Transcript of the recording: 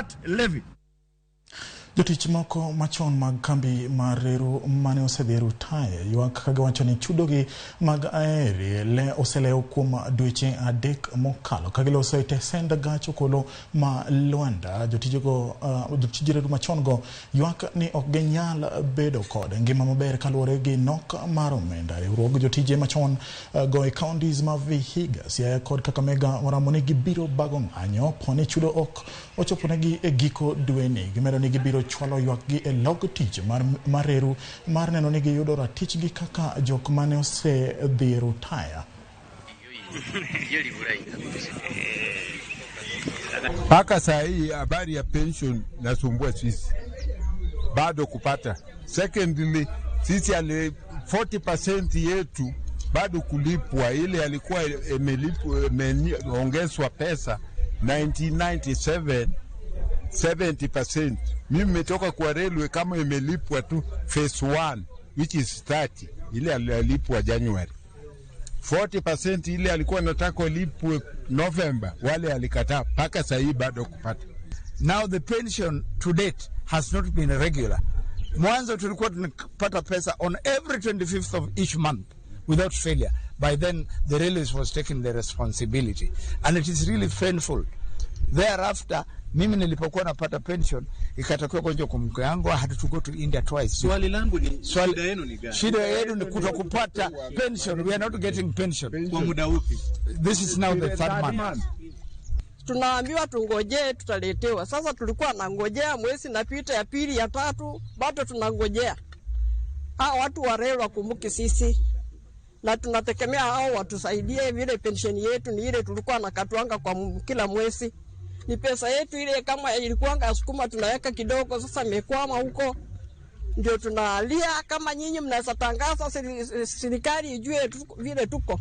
that levy. Jotich moko machon mag kambi mar reru mane osedhi e rutaya ywak ka giwacho ni chudogi mag aeri le oselewo kuom dweche 3 mokalo ka giloso e tesend gach okolo ma Luanda. Jotijego jotij reru machon go ywak ni ok ginyal bedo kod ngima maber kaluwore gi nok mar omenda. Riwruog jotije machon go e counties ma Vihiga, Siaya kod Kakamega oramo ni gibiro bago ng'anyo poni chudo ok ochoponegi e giko dweni. Gimedo ni gibiro chwalo ywakgi e log tich mar reru mar neno ni giyudo ratichgi kaka jok mane osedhi e rutaya. Mpaka saa hii habari ya pension nasumbua sisi bado kupata. Secondly, sisi 40% yetu bado kulipwa, ile alikuwa imeongezwa pesa 1997 70%. Mimi nimetoka kwa railway kama imelipwa tu phase 1 which is 30, ile alilipwa January. 40% ile alikuwa nataka lipwe November, wale alikataa, mpaka sasa hii bado kupata. Now the pension to date has not been regular. Mwanzo tulikuwa tunapata pesa on every 25th of each month without failure. By then the railways was taking the responsibility and it is really painful. Thereafter mimi nilipokuwa napata pension ikatokea ugonjwa kwa mke wangu, I had to go to India twice. Swali langu ni shida yenu ni gani? Shida yenu ni kutokupata pension. We are not getting pension. Kwa muda upi? This is now the third month. Tunaambiwa tungojee tutaletewa. Sasa tulikuwa nangojea mwezi napita ya pili ya tatu bado tunangojea. Hao watu wa reli wakumbuke sisi. Na tunategemea hao watusaidie vile pension yetu ni ile tulikuwa nakatwanga kwa kila mwezi. Ni pesa yetu ile kama ilikuwanga sukuma tunaweka kidogo, sasa imekwama huko. Ndio tunalia kama nyinyi mnaweza tangaza serikali ijue vile tuko.